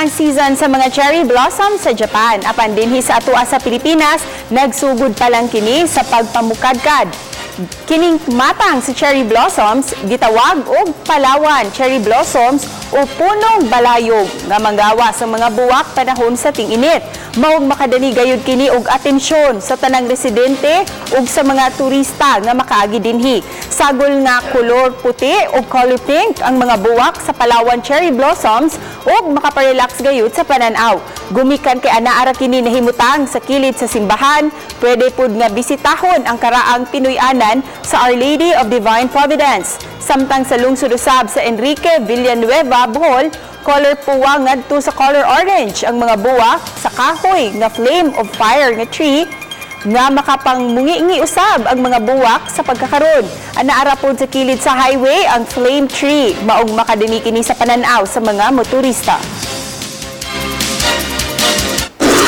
Ang season sa mga cherry blossom sa Japan. Apan dinhi sa atoa sa Pilipinas, nagsugod pa lang kini sa pagpamukadkad. Kining matang sa cherry blossoms gitawag og Palawan cherry blossoms o punong balayog nga manggawa sa mga buwak panahon sa ting-init. Maong makadani gayud kini og atensyon sa tanang residente ug sa mga turista nga makaagi dinhi. Sagol nga kolor puti o color pink ang mga buwak sa Palawan cherry blossoms ug makaparelax gayud sa pananaw. Gumikan kay anaa ra kini nahimutang sa kilid sa simbahan, pwede pud nga bisitahon ang karaang Pinoy-anan sa Our Lady of Divine Providence. Samtang sa lungsod usab sa Enrique Villanueva, Bohol, color puwa ngadto sa color orange ang mga buwak sa kahoy nga flame of fire nga tree nga makapangmungi usab ang mga buwak sa pagkakaron. Anaa ra pod sa kilid sa highway ang flame tree, maong makadani kini sa pananaw sa mga motorista.